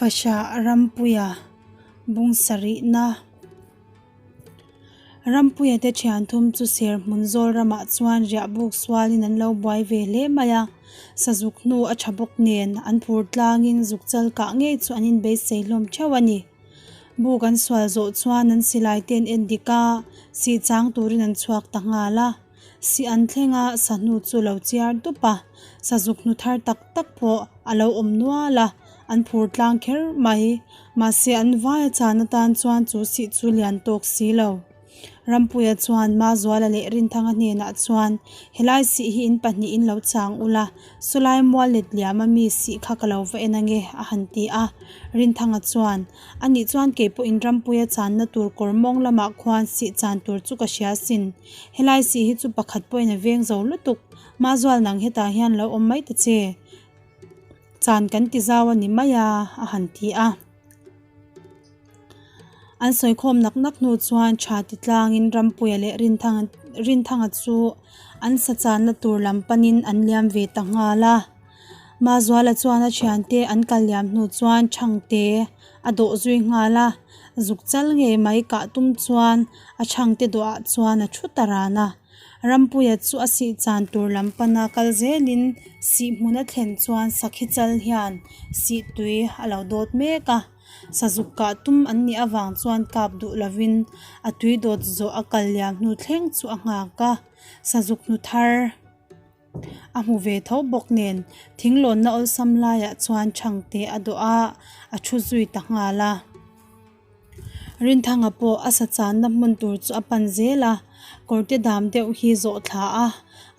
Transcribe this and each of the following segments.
Fahrah Rampuia bung sarihna Rampuia te thian thum chu ser hmun zawl ramah chuan riah buk sualin an lo buai ve hle mai a, sazuk hnu a tha bawk nen an phur tlangin zuk chal kah ngei chu an inbeisei hlawm theuh a ni. Buk an sual zawh chuan an silai te an en dik a, sih chang turin an chhuak ta nghal a. Sih an thleng a, sahnu chu lo chiar dup a, sazuk hnu thar tak tak pawh a lo awm nual a, an phur tlang kher mai. Mahse an vai a chan atan chuan chu sih chu lian tawk si lo. Rampuia chuan Mazuala leh Rinthanga hnenah chuan, Helai sih hi in pahnihin lo chang ula, sawlai mual let liam a mi sih kha ka lo va en ange, a han ti a. Rinthanga chuan, A nih chuan kei pawhin Rampuia channa tur kawr mawng lamah khuan sih chan tur chu ka hria sin. Helai sih hi chu pakhat pawhin a veng zo lutuk. Mazual nang hetah hian lo awm mai ta che. Chan kan ti zau a ni mai a, a han ti a. An sawikhawm nak nak hnu chuan tha ti tlangin Rampuia leh Rinthanga Rinthanga chu an sa channa tur lam panin an liam ve ta nghal a. Mazuala chuan a thiante an kal liam hnu chuan Chhangte a dawh zui nghal a, zuk chal ngei mai kah tum chuan a chhangte dawhah chuan a thu ta ran a. Rampuia chu a sih chan tur lam pana kal zelin sih hmun a thlen chuan sakhi chal hian sih tui a lo dawt mek a, sazuk kah tum an nih avang chuan kap duh lovin a tui dawt zawh a kal liam hnu thleng chu a nghak a, sazuk hnu thar a hmu ve tho bawk nen thinglawnna awlsam laiah chuan chhangte a dawh a, a thu zui ta nghal a. Rinthanga pawh a sa channa hmun tur chu a pan zel a, kawrte dam deuh hi zawh thla a,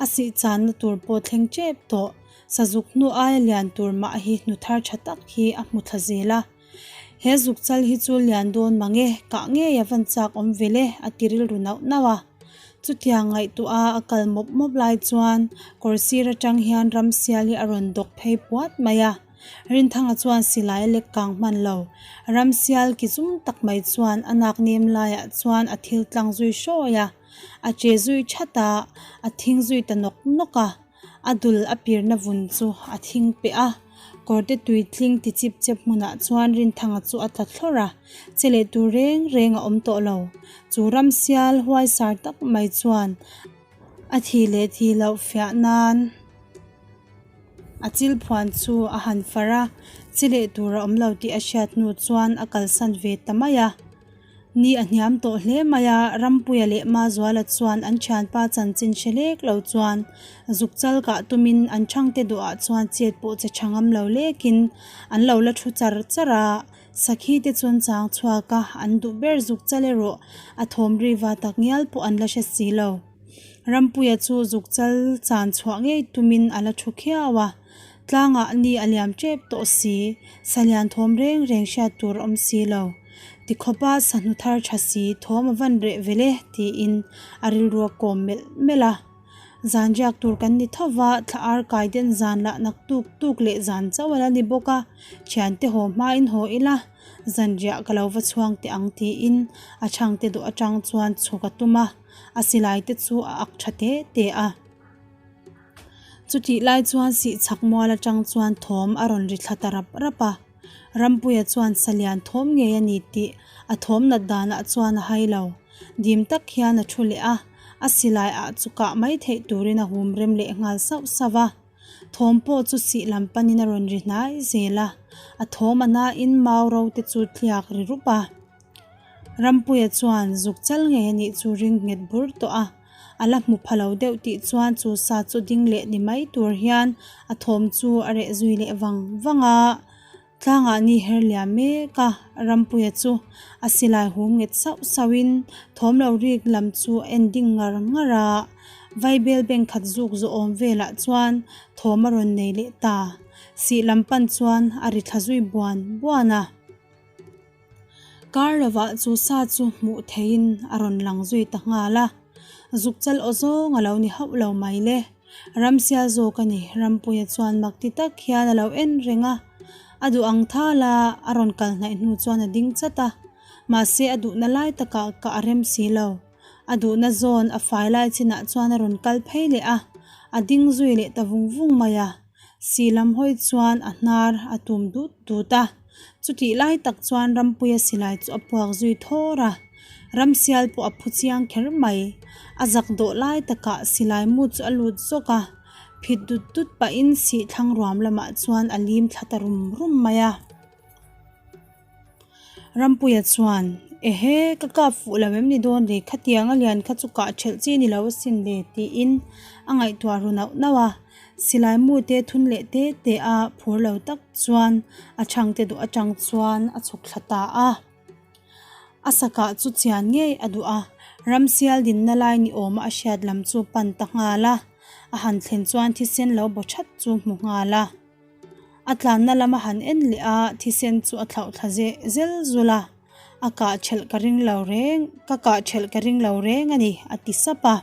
a sih channa tur pawh thleng tep tawh. Sazuk hnu aia lian tur mah hi hnu thar tha tak hi a hmu thla zel a. He zuk chal hi chu lian dawn mang e, kah ngei a van chak awm vel e, a ti rilru nauh nauh a. Chutiang ngaihtuah a a kal mawp mawp lai chuan kawr sir atang hian ramsial hi a rawn dawk phei puat mai a. Rinthanga chuan silai a lek kang hman lo. Ramsial ki zum tak mai chuan a nak nem laiah chuan a thil tlang zui hrawi a, a che zui that a, a thing zui ta nawk nawk a. A dul a pirna vun chu a thing peh a, kawrte tui tling ti chip chep hmunah chuan Rinthanga chu a tla thlawrh a, che leh tur reng reng a awm tawh lo. Chu ramsial huaisar tak mai chuan a thih leh thih loh fiah nan. A chil phuan chu a han far a, chi leh tur a awm lo tih a hriat hnu chuan a kalsan ve ta mai a. Ni a hniam tawh hle mai a, Rampuia leh Mazuala chuan an thianpa chanchin hre lek lo chuan zuk chal kah tumin an chhangte duhah chuan chet pawh che tha ngam lo lekin an lo la thu char char a. Sakhi te chuan chang chhuak a, an duh ber zuk chal erawh a thawm riva tak ngial pawh an la hre si lo. Rampuia chu zuk chal chan chhuah ngei tumin a la thu khiau a, tlangah ni a liam tep tawh si, salian thawm reng reng hriat tur a awm si lo. Tikhawpa sahnu thar tha si thawm a van reh vel e tiin a rilru a kawm melh melh a. Zan riak tur kan ni tho va, thla ar kai den zan lah nak tuk tuk leh zan chauh a la ni bawk a, thiante haw hmain haw ila. Zanriah ka lo va chhuang teh ang tiin a chhangte dawh atang chuan chhuk a tum a, a silai te chu a ak tha te te a. Chutih lai chuan sih chhak mual atang chuan thawm a rawn ri thla ta rap rap a, Rampuia chuan salian thawm ngei a ni tih a thawm nat danah chuan a hai lo. Dim tak hian a thu leh a, a silai ah chu kah mai theih turin a hum rem leh nghal sauh sauh a. Thawm pawh chu sih lam panin a rawn ri hnai zel a, a thawm a nain mau ro te chu thliak ri rup a. Rampuia chuan zuk chal ngei a nih chu ring nghet bur tawh a, a la hmu pha lo deuh tih chuan chu sa chu ding leh ni mai tur hian a thawm chu a reh zui leh vang vang a. Tlangah ni her liam mek a, Rampuia chu a silai hum nghet sauh sauhin thawm lo rik lam chu a en ding ngar ngar a, Vaibel bank khat zuk zawh awm velah chuan thawm a rawn nei leh ta. Sih lam pan chuan a ri thla zui buan buan a. Kar lovah chu sa chu hmuh theihin a rawn lang zui ta nghal a, zuk chal aw zawng a lo ni hauh lo mai le. Ramsial zawk a ni, Rampuia chuan mak ti tak hian a lo en reng a. A duh ang thal a, a rawn kal hnaih hnu chuan a ding chat a. Mahse a duhna lai takah ka a rem si lo. A duhna zawn a fai lai chinah chuan a rawn kal phei leh a, a ding zui leh ta vung vung mai a. Sih lam hawi chuan a hnar a tum dut dut a. Chutih lai tak chuan Rampuia silai chu a puak zui thawr a, Ramsial pawh a phu chiang kher mai. A zak dawh lai takah silai mu chu a lut zawk a, phit dut dut pahin sih thlang ruam lamah chuan a lim thla ta rum rum mai a. Rampuia chuan, Ehe, ka kap fuh lo em ni dawn le, khatiang a lian kha chu kah thelh chi ni lo asin le, tiin a ngaihtuah ru nauh nauh a. Silai mu te thun leh te te a phur lo tak chuan a chhangte duh atang chuan a chhuk thla ta a. A sakah chu chian ngei a duh a, Ramsial dinna lai ni awma a hriat lam chu pan ta nghal a, a han thlen chuan thisen lo baw that chu hmu nghal a. A tlanna lam a han en leh a, thisen chu a thlauh thla zeh zel zul a, A kah thelh ka ring lo reng, ka kah thelh ka ring lo reng a ni, a ti sap a.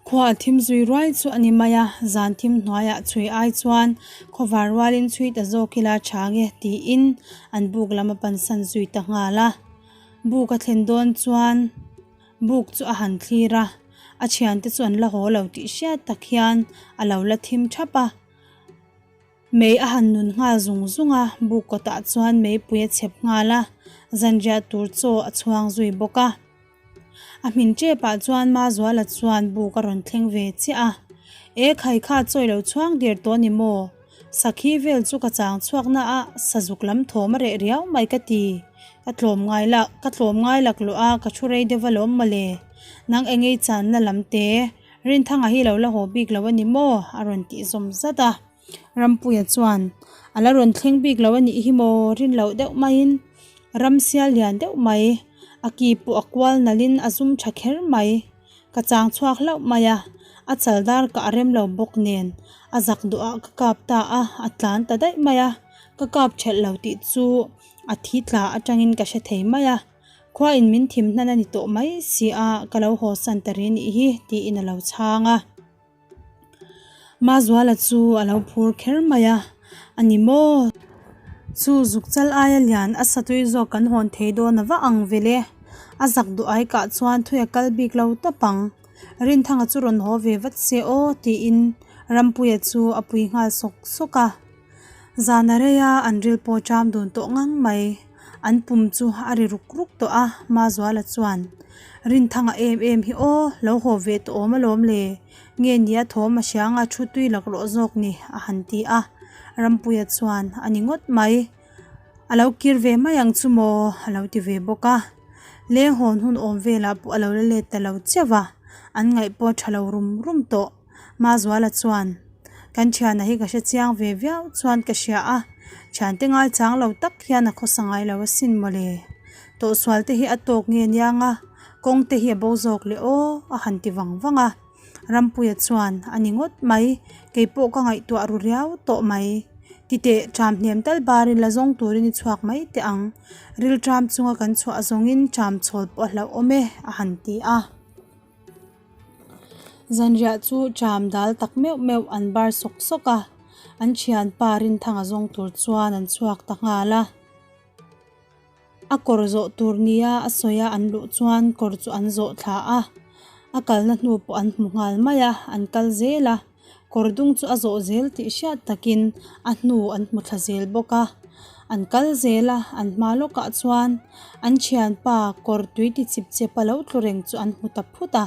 Khua a thim zui ruai chu a ni mai a, zan thim hnuaiah chhui ai chuan khawvar rualin chhui ta zawk ila tha nge tiin an buk lam a pansan zui ta nghal a. Buk a thlen dawn chuan buk chu a han thlir a, a thiante chu an la haw lo tih hriat tak hian a lo la thim thap a. Mei a han nun nghal zung zung a, buk kawtah chuan meipui a chhep nghal a, zanriah tur chaw a chhuang zui bawk a. A hmin tepah chuan Mazuala chuan buk a rawn thleng ve chiah a, E khai kha chawi lo chhuang der tawh a ni maw? Sakhi vel chu ka chang chhuak na a, sazuk lam thawm a reh riau mai ka ti. Ka tlawm ngai la, ka tlawm ngai laklawh a, ka thu rei deuh alawm mawle. Nang engei channa lam te, Rinthanga hi lo la haw bik lo a ni maw? a rawn tih zawm zat a. Rampuia chuan, A la rawn thleng bik lo a nih hi maw? Rin loh deuh maiin Ramsial lian deuh mai, a ki pawh a kual nalhin a zum tha kher mai. Ka chang chhuak hlauh mai a, a chal dar ka a rem lo bawk nen a zak duhah ka kap ta a, a tlan ta daih mai a, ka kap thelh lo tih chu a thi tla atangin ka hre thei mai a. Khuain min thim hnan a ni tawh mai si a, ka lo haw san ta ri nih hi, tiin a lo chhang a. Mazuala chu a lo phur kher mai a, A ni maw? Chu zuk chal aia lian a satui zawk kan hawn thei dawn a va ang vel e. A zak duh ai kah chuan thui a kal bik lo tawp ang. Rinthanga chu rawn haw ve vat se aw, tiin Rampuia chu a pui nghal sawk sawk a. Zan a rei a, an ril pawh ṭam dun tawh ngang mai. An pum chu a ri ruk ruk tawh a, Mazuala chuan, Rinthanga em em hi aw, lo haw ve tawh awm alawm le, nge nia thawm a hrianga thu tui laklawh zawk ni, a han ti a. Rampuia chuan, A ni ngawt mai, a lo kir ve mai ang chu maw, a lo ti ve bawk a. Leng hawn hun awm velah pawh a lo la let ta lo chiauh va, an ngaih pawh a ṭha lo rum rum tawh. Mazuala chuan, Kan thiana hi ka hre chiang ve viau chuan ka hria a, thiante ngaichang lo tak hian a khawsa ngai lo asin mawle. Tawhsual te hi a tawk nge niang a, kawng te hi a bo zawk leh aw, a han ti vang vang a. Rampuia chuan, A ni ngawt mai, kei pawh ka ngaihtuah ru riau tawh mai. Titeh, ṭam hnem tal barin la zawng turin i chhuak mai teh ang. Rilṭam chunga kan chhuah zawngin ṭam chhawl pawh a hlauhawm e, a han ti a. Zanriah chu ṭam dal tak meuh meuh an bar sawk sawk a, an thianpa Rinthanga zawng tur chuan an chhuak ta nghal a. A kawr zawh tur nia a sawi a an luh chuan kawr chu an zawh thla a, a kalna hnu pawh an hmu nghal mai a, an kal zel a. Kawr dung chu a zawh zel tih hriat takin a hnu an hmu thla zel bawk a, an kal zel a, an hma lawkah chuan an thianpa kawr tui ti chip chep a lo tlu reng chu an hmu ta phut a.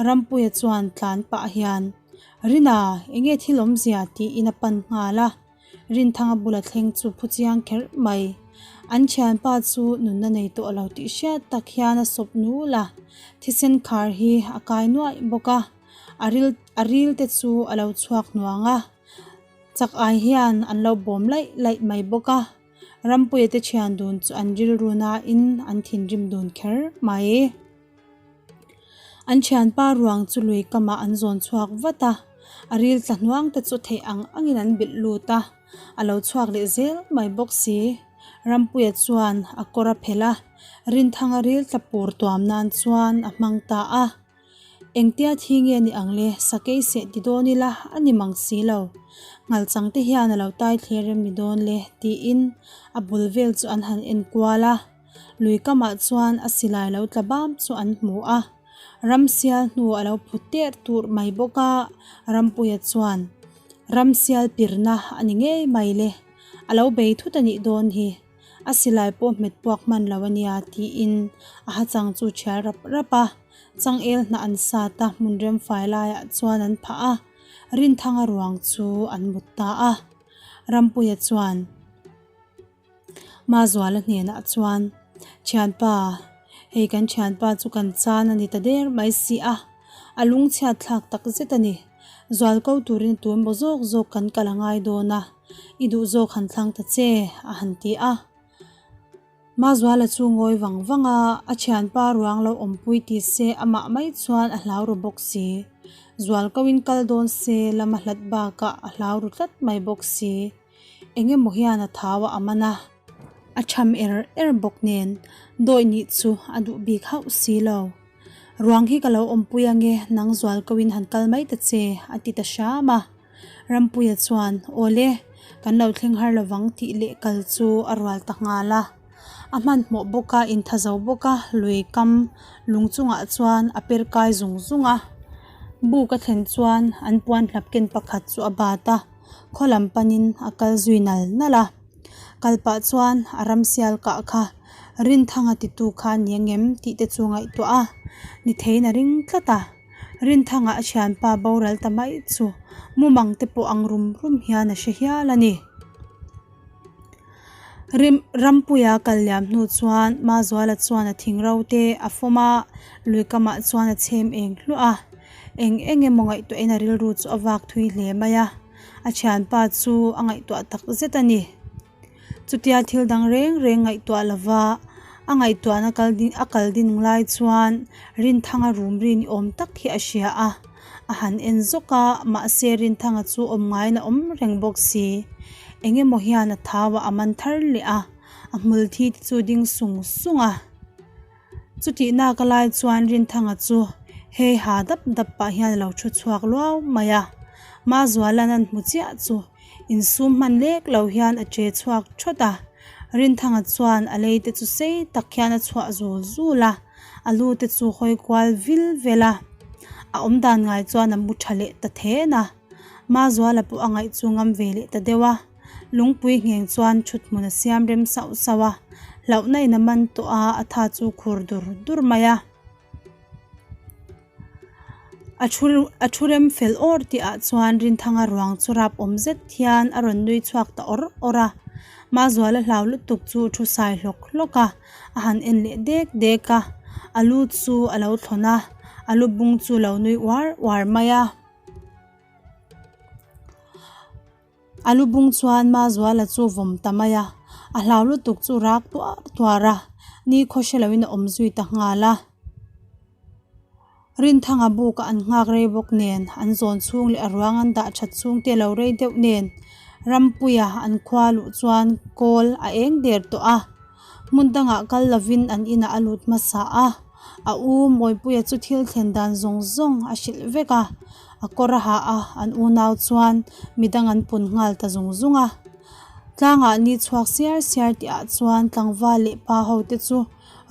Rampuia chuan tlan pah hian, Rina, enge thil awmzia? tiin a pan nghal a. Rinthanga bula thleng chu phu chiang kher mai. An thianpa chu nunna nei tawh lo tih hriat tak hian a sawp nul a, thisen khar hi a kai nuaih bawk a. A ril a ril te chu a lo chhuak hnuang a, chak ai hian an lo bawm laih laih mai bawk a, Rampuia te thian dun chu an rilru nain an thinrim dun kher mai. An thianpa ruang chu lui kamah an zawn chhuak vat a, a ril tla hnuang te chu theih ang angin an bilh lut a, a lo chhuak leh zel mai bawk si. Rampuia chuan a kawr a phelh a, Rinthanga ril tla pur tuam nan chuan a hmang ta a. Engtia thi nge ni ang le, sakei seh ti dawn ila a ni mang si lo. Nghalchang te hian a lo tai thler em ni dawn le tiin a bul vel chu an han en kual a. Lui kamah chuan a silai lo tla bam chu an hmu a. Ramsial hnu a lo phu ter tur mai bawk a, Rampuia chuan, Ramsial pirna a ni ngei mai le, a lo bei thut a nih dawn hi. A silai pawh hmet puak hman lo a nia tiin a hachang chu thial rap rap a. Changel hnah an sat a, hmun remfai laiah chuan an phah a, Rinthanga ruang chu an mut ta a. Rampuia chuan Mazuala hnenah chuan, Thianpa, hei kan thianpa chu kan chan a ni ta der mai si a, a lungchhiat thlak tak zet a ni. Zualko turin tu emaw zawk zawk kan kal a ngai dawn a, i duh zawk han thlang ta che, a han ti a. Mazuala chu ngawi vang vang a, a thianpa ruang lo awmpui ti se amah mai chuan a hlau ru bawk si. Zualkoin kal dawn se lama hlat bakah a hlau ru tlat mai bawk si. Eng emaw hian a thau a a man a, a tham er er bawk nen dawi nih chu a duh bik hauh si lo. Ruang hi ka lo awmpui ange, nang Zualkoin han kal mai ta che, a ti ta hram a. Rampuia chuan, Awle, kan lo thleng har lovang tih leh kal chu a rual ta nghal a. A hmanhmawh bawk a, intha zo bawk a, lui kam lung chungah chuan a per kai zung zung a. Buk a thlen chuan an puan hlap ken pakhat chu a bat a, khaw lam panin a kal zui nal nal a. Kal pah chuan a ramsial kah kha Rinthanga titu kha a ni angem tih te chu ngaihtuah a, ni theiin a ring tlat a. Rinthanga a thianpa boral ta mai chu mumang te pawh ang rum rum hian a hre hial a ni. Rim Rampuia kal liam hnu chuan Mazuala chuan a thing ro te a fawm a, lui kamah chuan a chhem eng hluah a. Eng eng emaw ngaihtuahin a rilru chu a vak thui hle mai a, a thianpa chu a ngaihtuah tak zet a ni. Chutia thil dang reng reng ngaihtuah lova a ngaihtuahna kal ding a kal din lai chuan Rinthanga rum ri ni awm tak hi a hria a, a han en zawk a, mahse Rinthanga chu awm ngaiin a awm reng bawk si. Eng emaw hian a thau a a man thar leh a, a hmul thi te chu ding sung sung a. Chutih nak a lai chuan Rinthanga chu hei ha dap dap pah hian a lo thu chhuak luau mai a, Mazuala'n an hmu chiah chu Insum hman lek lo hian a che chhuak thawt a, Rinthanga chuan a lei te chu sei tak hian a chhuah zul zul a, a lu te chu hawi kual vil vel a. A awmdan ngai chuan a mu tha leh ta then a, Mazuala pawh a ngaih chu ngam ve leh ta deuh a, lungpui ngheng chuan thut hmun a siam rem sauh sauh a, hlauhna in a man tawh a, a tha chu khur dur dur mai a. A thu a thu rem fel awr tih ah chuan Rinthanga ruang chu rap awm zet hian a rawn nui chhuak ta awr awr a, Mazuala hlau lutuk chu thu sai hlawk hlawk a, a han en leh dek dek a, a lu chu a lo thlawn a, a lu bung chu lo nui uar uar mai a. A lu bung chuan Mazuala chu vawm ta mai a, a hlau lutuk chu rak tuar tuar a, ni khaw hre loin a awm zui ta nghal a. Rinthanga buk a an nghak rei bawk nen, an zawn chhung leh a ruang an dah that chhung te lo rei deuh nen, Rampuia an khua luh chuan kawl a eng der tawh a. Hmun dangah kal lovin an inah a lut hmasa a, a u Mawipuia chu thil thlen dan zawng zawng a hrilh vek a, a kawr a ha a, an unau chuan midang an pun nghal ta zung zung a. Tlangah ni chhuak siar siar tihah chuan tlangval leh pa ho te chu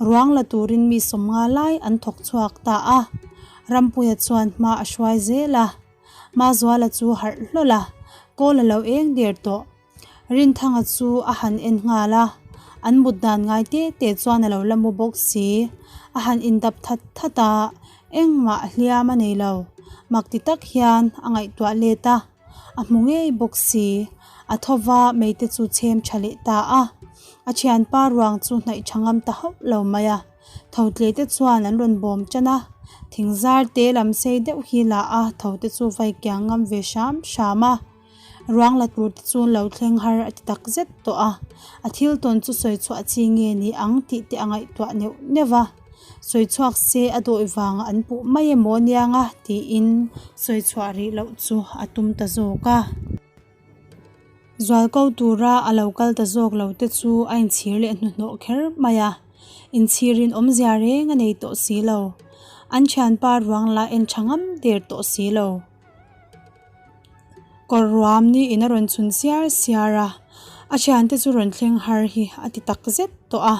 ruang la turin mi sawmnga lai an thawk chhuak ta a, Rampuia chuan hma a hruai zel a, Mazuala chu harh hlawl a, kawl a lo eng der tawh. Rinthanga chu a han en nghal a, an mut dan ngai te te chuan a lo la mu bawk si. A han indap that that a, engmah hliam a nei lo. Mak ti tak hian a ngaihtuah let a, a hmu ngei bawk si. A tho va mei te chu chhem tha leh ta a, a thianpa ruang chu hnaih tha ngam ta hauh lo mai a. Tho tle te chuan an rawn bawm tan a, thing zar te lam sei deuh hi la a, tho te chu vai kiang ngam ve hram hram a. Ruang la tur te chu lo thleng har a ti tak zet tawh a, a thil tawn chu sawi chhuah chi nge ni ang tih te a ngaihtuah neuh neuh a, sawi chhuak se a dawih vangah an puh mai emaw aniang a tiin sawi chhuah rih loh chu a tum ta zawk a. Zualko tura a lo kal ta zawk lo te chu a inchhir leh hnuhnawh kher mai a, inchhirin awmzia reng a nei tawh si lo, an thianpa ruang lah en tha ngam der tawh si lo. Kawr ruam niin a rawn chhun siar siar a, a thiante chu rawn thleng har hi a ti tak zet tawh a,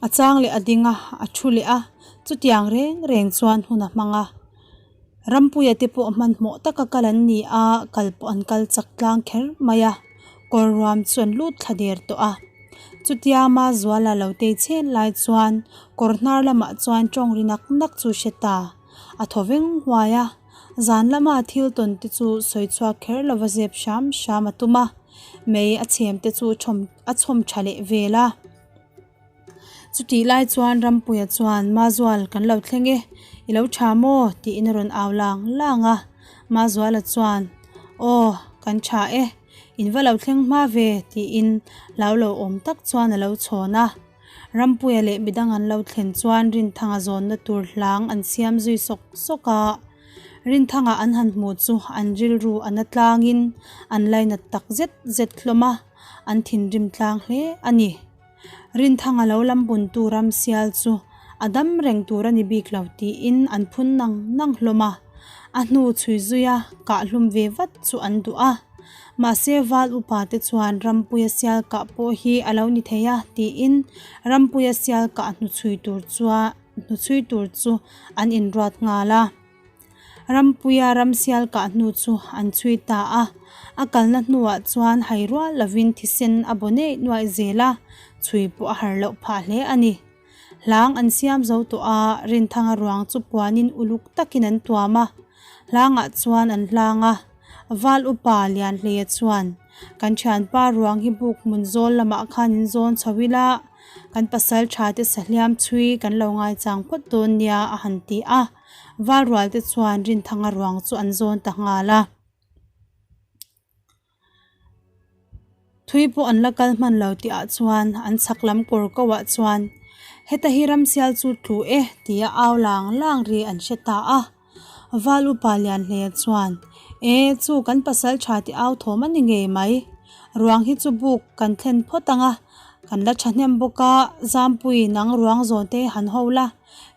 a chang leh a ding a, a thu leh a, chutiang reng reng chuan hun a hmang a. Rampuia te pawh hmanhmawh taka kal an ni a, kal pawh an kal chak tlang kher mai a, kawr ruam chu an lut thla der tawh a. Chutia Mazuala lo tei chhen lai chuan kawr hnar lamah chuan tawng ri nak nak chu hre ta. A thaw veng huai a, zan lama thil tawn te chu sawi chhuak kher lova zep hram hram a tum a, mei a chhem te chu chhawm a chhawm tha leh vel a. Chutih lai chuan Rampuia chuan Mazual kan lo thleng e, i lo tha maw? tiin a rawn au lang lang a. Mazuala chuan Aw, kan tha e, in va lo thleng hma ve tiin hlau lo awm tak chuan a lo chhawn a. Rampuia leh midang an lo thlen chuan Rinthanga zawnna tur hlang an siam zui sawk sawk a. Rinthanga an han hmuh chu an rilru a na tlangin an lainat tak zet zet hlawm a, an thinrim tlang hle a ni. Rinthanga lo lam buntu Ramsial chu a dam reng tur a ni bik lo tiin an phun nang nang hlawm a. A hnu chhui zuia kah hlum ve vat chu an duh a. Mahse Val upa te chuan Rampuia sial kah pawh hi a lo ni thei a tiin Rampuia sial kah hnuchhui tur chuan hnuchhui tur chu an inruat nghal a. Rampuia ramsial kah hnu chu an chhui ta a, a kalna hnuah chuan hai rual lovin thisen a baw neih nuaih zel a, chhui pawh a har loh phah hle a ni. Hlang an siam zo tawh a, Rinthanga ruang chu puanin uluk takin an tuam a, hlangah chuan an hlang a. Val upa Lianhleia chuan, Kan thianpa ruang hi buk hmun zawl lamah khan in zawn chho ila, kan pasal tha te sahliam chhui kan lo ngaichang phawt dawn nia a han ti a. Valrual te chuan Rinthanga ruang chu an zawn ta nghal a. Thui pawh an la kal hman lo tih ah chuan an chhak lam kawr ko ah chuan heta hi ramsial chu tlu e tih a au lang lang ri an hre ta a. Val upa Lianhleia chuan e chu kan pasal tha tih au thawm a ni ngei mai. Ruang hi chu buk kan thlen phawt ang a, kan la thahnem bawk a, Zampui nang ruang zawn te han ho la.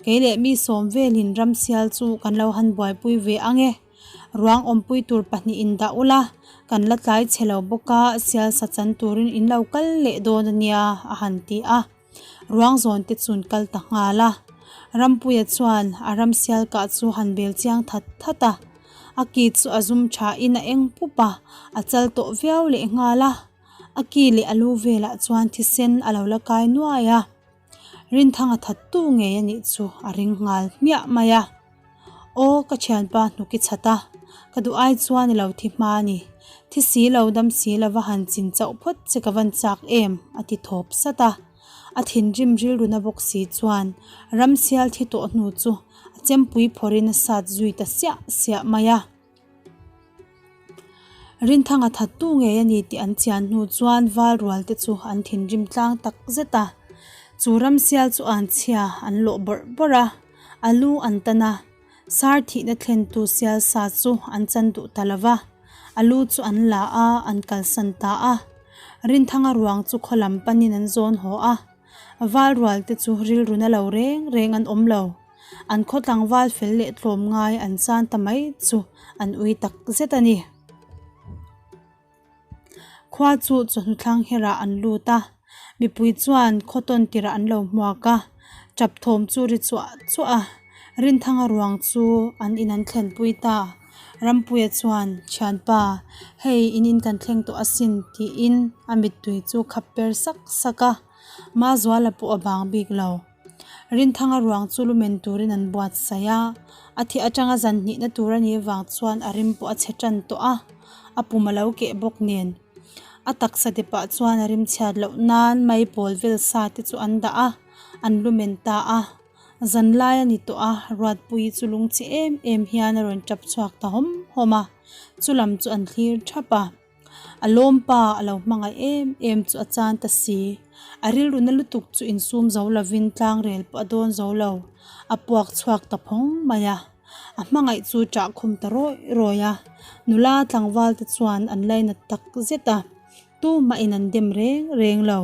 Kei leh mi sawm velin ramsial chu kan lo han buaipui ve ang e. Ruang awmpui tur pahnihin dah ula, kan la tlai chhe lo bawk a, sial sa chan turin in lo kal leh dawn a nia, a han ti a. Ruang zawn te chun kal ta nghal a. Rampuia chuan a ramsial kah chu han bel chiang that that a. A ki chu a zum thain a eng pup a, a chal tawh viau leh nghal a. A ki leh a lu velah chuan thisen a lo la kai nuai a. Rinthanga thattu ngei a nih chu a ring nghal hmiah mai a. Aw ka thianpa hnuk i chhat a, ka duh ai chuan i lo thi hma a ni. Thi si lo dam si lo va han chin chauh phawt che ka van chak em a ti thawp sat a. A thinrim rilruna bawk si chuan ramsial thi tawh hnu chu a chempui phawrhin a sat zui ta siah siah mai a. Rinthanga thattu ngei a ni tih an chian hnu chuan val rual te chu an thinrim tlang tak zet a. Chu ramsial chu an chhia an lawh bawrh bawrh a, a lu an tan a, sar thihna thlentu sial sa chu an chan duh ta lo va, a lu chu an la a, an kalsan ta a. Rinthanga ruang chu khaw lam panin an zawn haw a, val rual te chu rilru na lo reng reng an awm lo. An khaw tlangval fel leh tlawm ngai an chan ta mai chu an ui tak zet a ni. Khua chu chawhnu thlang herah an lut a, mipui chuan khaw tawn tirah an lo hmuak a, tap thawm chu ri chuah chuah a, Rinthanga ruang chu an in an thlenpui ta. Rampuia chuan, Thianpa, hei in in kan thleng tawh asin tiin a mittui chu khap per sak sak a, Mazuala pawh a bang bik lo. Rinthanga ruang chu lumen turin an buatsaih a, a thih atanga zan hnihna tur a nih vang chuan a rim pawh a chhe tan tawh a, a pum a lo keh bawk nen. A taksa depah chuan a rim chhiat loh nan mai pawl vel sa te chu an dah a, an lumen ta a. Zan lai a ni tawh a, Ruatpuii chu lungchhe em em hian a rawn tap chhuak ta hawm hawm a, chu lam chu an thlir thap a. A lawmpa a lo hmangaih em em chu a chan ta si. A rilru na lutuk chu insum zo lovin tlangrel pawh a dawn zo lo. A puak chhuak ta phawng mai a. A hmangaih chu ṭah khum ta rawih rawih a. Nula tlangval te chuan an lainat tak zet a. Tumahin an dem reng reng lo.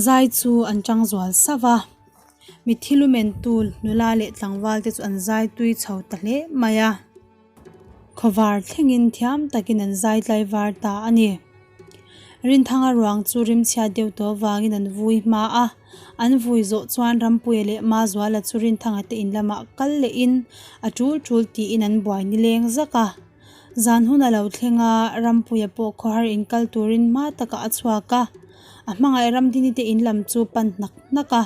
Zai chu an chang zual sauh va, mitthi lumen tu nula leh tlangval te chu an zai tui chho ta hle mai a, khawvar thlengin thiam takin an zai tlaivar ta a ni. Rinthanga ruang chu rimchhiat deuh tawh avangin an vui hma a, an vui zawh chuan Rampuia leh Mazuala chu Rinthanga te in lamah kal lehin a tul tul tiin an buai nileng zak a. Zan hun a lo thleng a, Rampuia pawh khawhar in kal turin hma takah a chhuak a, a hmangaih Ramdini te in lam chu pan hnak hnak a,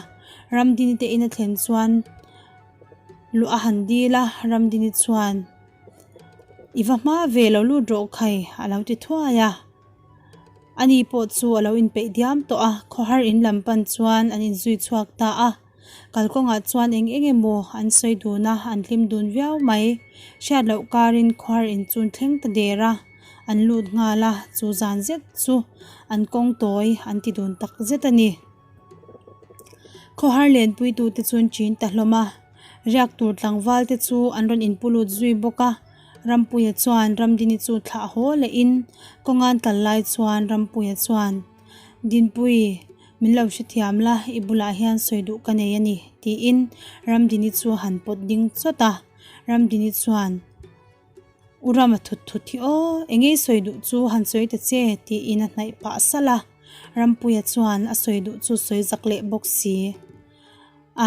Ramdini te in a thlen chuan luh a han dil a, Ramdini chuan I va hma ve lo lut rawh khai a lo ti thuai a. Ani pawh chu a lo inpeih diam tawh a, khawhar in lam pan chuan an inzui chhuak ta a. Kalkawngah chuan eng eng emaw an sawi dun a, an hlim dun viau mai. Hriat loh karin khawhar in chun thleng ta der a, an lut nghal a, chu zan zet chu an kawng tawi an ti dun tak zet a ni. Khawhar lenpuitute chu an chin ta hlawm a, riak tur tlangval te chu an rawn inpu lut zui bawk a, Rampuia chuan Ramdini chu thlah haw lehin kawngan kal lai chuan Rampuia chuan, Dinpui, min lo hrethiam la, i bulah hian sawi duh ka nei a ni, tiin Ramdini chu a han pawt ding chawt a, Ramdini chuan, U Rama thut thut hi aw, eng nge sawi duh chu han sawi ta che tiin a hnaih pah salh a, Rampuia chuan a sawi duh chu sawi zak leh bawk si.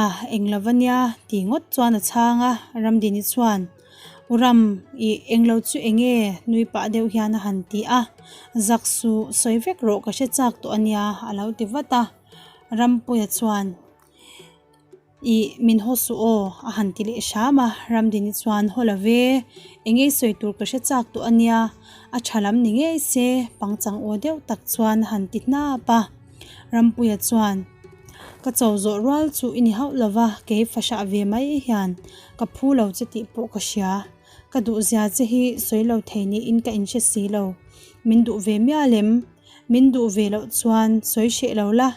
A, eng lo va nia ti ngawt chuan a chhang a, Ramdini chuan U Ram, ih eng lo chu eng nge nui pah deuh hian a han ti a, zak suh sawi vek rawh ka hre chak tawh a nia a lo ti vat a, Rampuia chuan. Ih, min haw suh aw, a han ti leh hram a, Ramdini chuan haw lo ve, eng ngei sawi tur ka hre chak tawh a nia, a tha lam ni ngei se, pangchang aw deuh tak chuan a han ti hnap a. Rampuia chuan, Ka cho zawh rual chu i ni hauh lo va, kei fahrah ve mai hian ka phu lo che tih pawh ka hria, ka duhzia che hi sawi lo thei niin ka inhre si lo, min duh ve mial em? Min duh ve loh chuan sawi hreh lo la,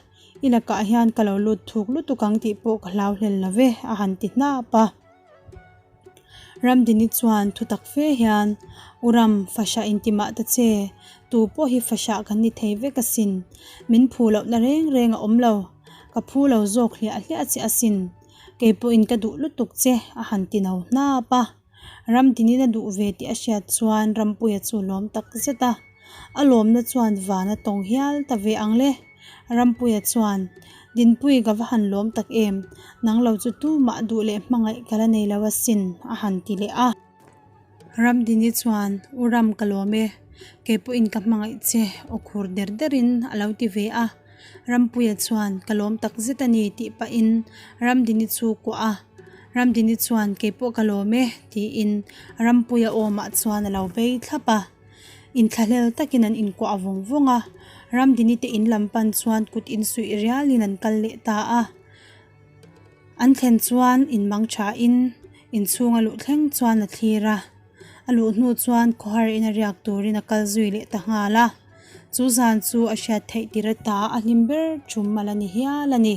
I lakah hian ka lo lut thuk lutuk ang tih pawh ka hlau hlel lo ve, a han ti hnap a. Ramdini chuan thu tak fe hian, U Ram, fahrah inti mah ta che, tu pawh hi fahrah kan ni thei vek asin. Min phu lohna reng reng a awm lo, ka phu lo zawk hliah hliah che asin. Kei pawhin ka duh lutuk che, a han ti no hnap a. Ramdinin a duh ve tih a hriat chuan Rampuia chu lawm tak zet a, a lawmna chuan van a tawng hial ta ve ang le. Rampuia chuan, Dinpui ka va han lawm tak em, nang lo chu tumah duh leh hmangaih ka la nei lo asin, a han ti leh a. Ramdini chuan, U Ram ka lawm e, kei pawhin ka hmangaih che, aw khur der derin a lo ti ve a. Rampuia chuan, Ka lawm tak zet a ni, tih pahin Ramdini chu kuah a. Ramdini chuan, Kei pawh ka lawm e, tiin Rampuia awmah chuan a lo bei thlap a. Inthlahlel takin an inkuah vawng vawng a. Ramdini te in lam pan chuan kut insuih rialin an kal leh ta a. An thlen chuan inmang thain inchhunga luh thleng chuan a thlir a. A luh hnu chuan khawhar in a riak turin a kal zui leh ta nghal a, chu zan chu a hriat theih tir ata a hlim ber tum a la ni hial a ni.